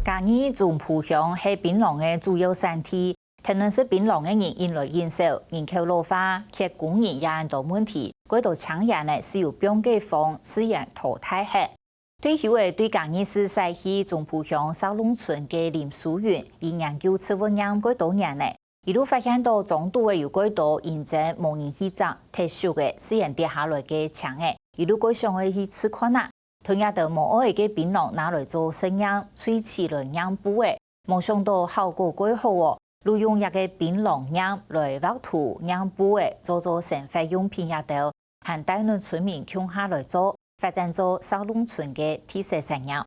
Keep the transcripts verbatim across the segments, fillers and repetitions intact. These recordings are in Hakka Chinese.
嘉義中埔鄉係檳榔个主要產地，跈等食檳榔个人越來越少，人口老化，缺工人也恁多問題，蓋多青年仔係由放假荒自然淘汰忒。退休个對嘉義市西區中埔鄉石龍村个林淑雲，佢研究植物染蓋多年了，一路發現到莊肚仔有蓋多因爭無人去摘，忒熟个自然跌下來个青仔，一路蓋想愛去試看啊。 同這兜無愛个檳榔拿來做實驗，搥起來染布仔，無想到效果蓋好哦！就用這个檳榔染來畫圖、染布仔，做做生活用品這兜，還帶等村民共下來做，發展做石龍村个特色產業。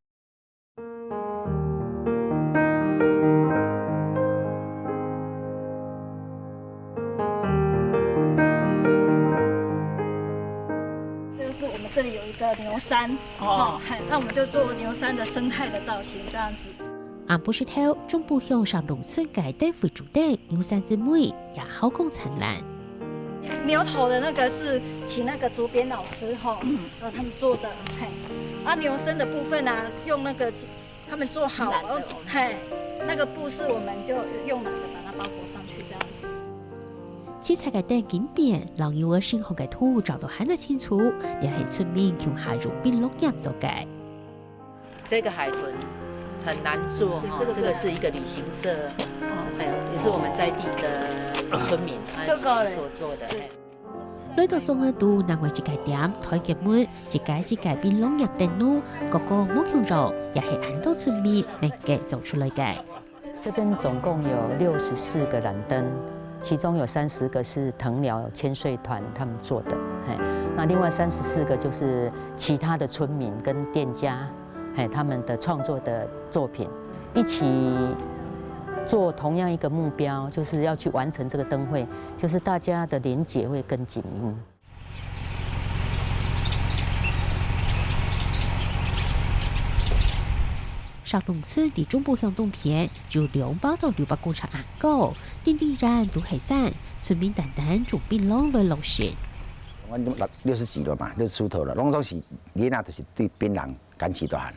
這個是我們這裡有一個牛山，哦，嘿，那我們就做牛山的生態的造型這樣子。暗晡時頭，中埔鄉石龍村个燈會組等牛山之尾，也好光燦爛。牛頭的那個是請那個竹編老師吼，然後他們做的，嘿，啊牛身的部分啊，用那個 他們做好，然後，嘿，那個布是我們就用染的把它包裹上去這樣子。七彩个燈金邊，老牛仔身項个圖照到還較清楚，這係村民共下用檳榔染做个。這個海豚很難做哈，這個是一個旅行社，還有也是我們在地的村民他所做的。 來到莊仔肚另外一個點，台結尾，一個一個檳榔葉燈籠，各個無共樣，也係恁多村民每個做出來个。這邊總共有六十四個染燈，其中有三十個是藤寮千歲團他們做的，嘿，那另外三十四個就是其他的村民跟店家，嘿，他們的創作的作品，一起做同樣一個目標，就是要去完成這個燈會，就是大家的連結會更緊密。 石龍村在中埔鄉東片，有兩百到六百公尺恁高，頂頂原都係山，村民單單種檳榔來落食。我六十幾了嘛，六十出頭了，攏總是囡仔就是對檳榔感情大漢的。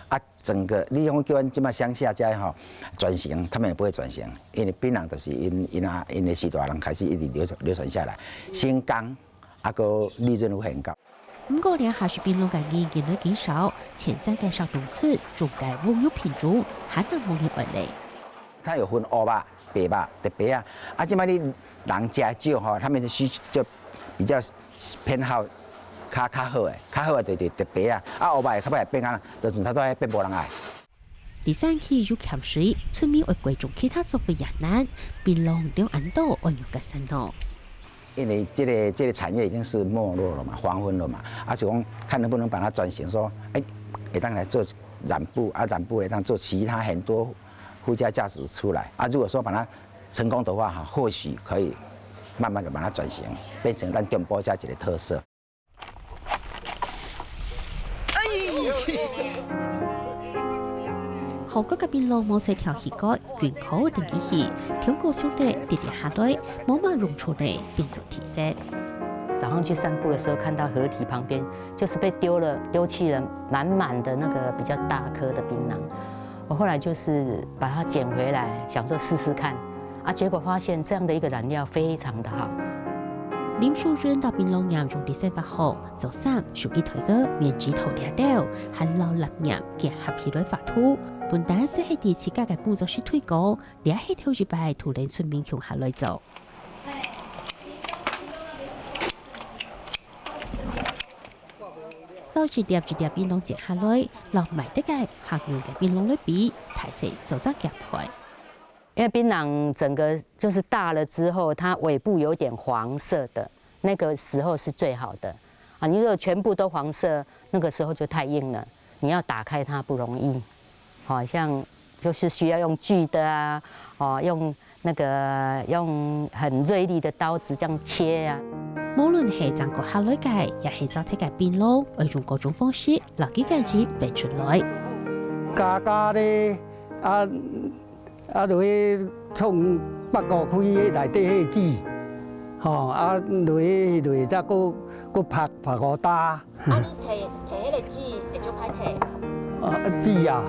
啊，整個你講叫阮這馬鄉下家吼，轉型，他們也不會轉型，因為檳榔就是因因啊因的序大人開始一直流流傳下來，新港 啊，閣利潤有很高。毋過這下食檳榔个人越來越少，前山个石龍村種个烏肉品種還係無人愛咧。它有分烏肉、白肉、特別啊。啊，這擺你人食少吼，他們的需求就比較偏好較較好的，較好的就特別啊。啊，烏肉的較歹變啊，就像頭拄仔變無人愛。 在山區又欠水，村民愛改種其他作物也難，檳榔種恁多愛仰結煞呢？因為這個這個產業已經是沒落了嘛，黃昏了嘛，而且講看能不能把它轉型，說，哎，會當來做染布啊，染布會當做其他很多附加價值出來啊。如果說把它成功的話，哈，或許可以慢慢的把它轉型，變成咱中埔遮一個特色。 好過个檳榔無在條氣角，緊靠等佢去，通過上帝跌跌下來，無麼用處咧，變做地色。早上去散步的時候，看到河堤旁邊就是被丟了、丟棄了滿滿的那個比較大顆的檳榔。我後來就是把它撿回來，想說試試看，啊，結果發現這樣的一個染料非常的好。林淑雲搭檳榔染用綠色化學， 做衫、手機袋仔、面紙頭這兜，還摎蠟染結合起來畫圖，本旦係係在自家个工作室推廣，這係頭一擺同等村民共下來做。摎一粒一粒檳榔剪下來，摎賣得个、客人个檳榔來比，大細做隻夾配。 因為檳榔整個就是大了之後，它尾部有點黃色的，那個時候是最好的。啊，你如果全部都黃色，那個時候就太硬了，你要打開它不容易。好像就是需要用鋸的啊，哦，用那個用很銳利的刀子這樣切啊。無論係正割下來个，也係燥忒个檳榔，愛用各種方式，摎佢个汁逼出來。加加咧，啊， 啊，落去創八股開內底彼个籽，吼，啊，落去落去才閣閣曝曝予焦。啊，你提提彼个籽會足歹提？啊，籽啊，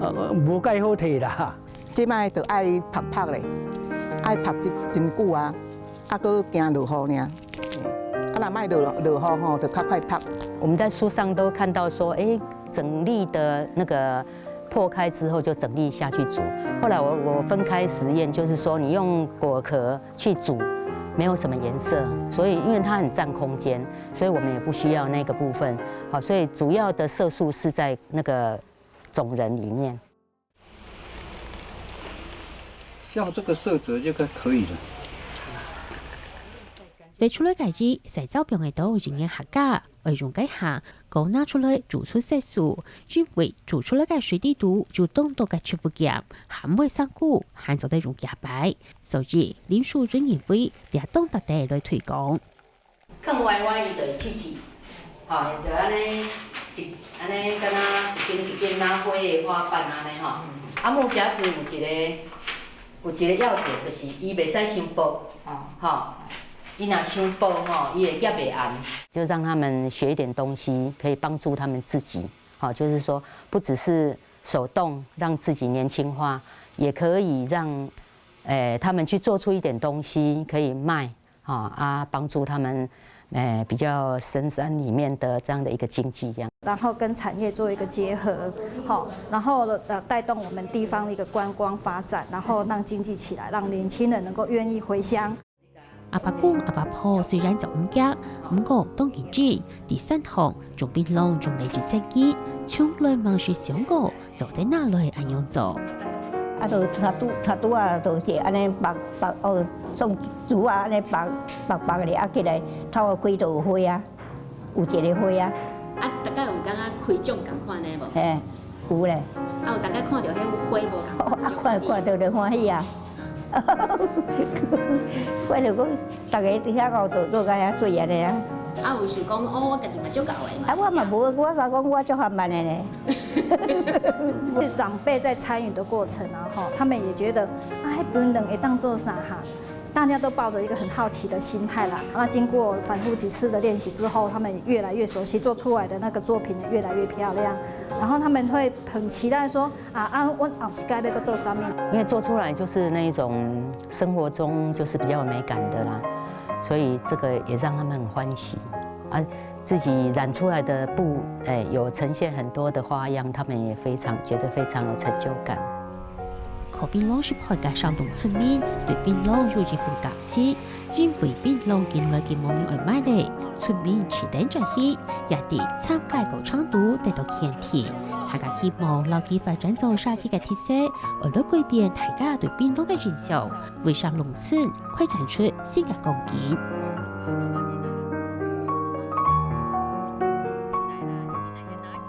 呃，無蓋好提啦。這擺就愛曝曝咧，愛曝真，真久啊，啊，閣驚落雨爾。嘿，啊，若莫落，落雨吼，就較快曝。我們在書上都看到說，誒，整粒的那個破開之後就整粒下去煮。後來我，我分開實驗，就是說你用果殼去煮，沒有什麼顏色，所以因為它很佔空間，所以我們也不需要那個部分。好，所以主要的色素是在那個種仁裡面。 照這個色澤就可，可以了。挖出來个仁，先照放个到一年下架，愛用个下，過拿出來煮出色素，因為煮出來个水裡肚有當多个植物鹽，還會生菇，還做得用夾擺，所以林淑君認為這當值得來推廣。 囥歪歪伊就會起去，吼，就安尼一安尼敢若一間一間若花个花瓣安尼吼。啊，木匣子有一个有一个要點，就是伊袂使傷薄，吼，伊若傷薄吼，伊會夾袂安。就让他们学一点东西，可以帮助他们自己。好，就是说，不只是手动让自己年轻化，也可以让，呃，他们去做出一点东西可以卖。 哈啊，帮助他们，呃，比较深山里面的这样的一个经济这样。然后跟产业做一个结合，好，然后呃带动我们地方的一个观光发展，然后让经济起来，让年轻人能够愿意回乡。阿爸公阿爸婆虽然走毋遽，毋過當認真，第三項，種檳榔種類之生意，從來毋識想過 做得拿來恁樣做。啊，就頭拄頭拄啊，就是安尼縛縛哦，種竹啊，安尼縛縛縛咧，啊起來透啊開就有花啊，有一个花啊。啊，大概有敢若開種共款的無？嘿，有咧。啊，有大概看到迄花無共款啊，看看到就欢喜啊。我就讲，大家佇遐搞做做甲遐水安尼啊。啊，有想讲哦，我家己嘛足够的嘛。啊，我嘛无，我甲讲我足阖慢的呢。是长辈在参与的过程啊，吼，他们也觉得，啊，迄本人会当做啥哈？大家都抱着一个很好奇的心态啦。那经过反复几次的练习之后，他们越来越熟悉，做出来的那个作品也越来越漂亮。然后他们会很期待说，啊，啊，我后一个要个做啥物？因为做出来就是那一种生活中就是比较有美感的啦，所以这个也让他们很欢喜啊。自己染出来的布，哎，有呈现很多的花样，他们也非常觉得非常有成就感。靠檳榔食飯个山東村民對檳榔有一份感情，因為檳榔近來緊無人愛買咧，村民持等轉去，也在參加過程中得到肯定。大家希望老雞發展做社區个特色，愛來改變大家對檳榔个印象，為山東村開展出新个光景。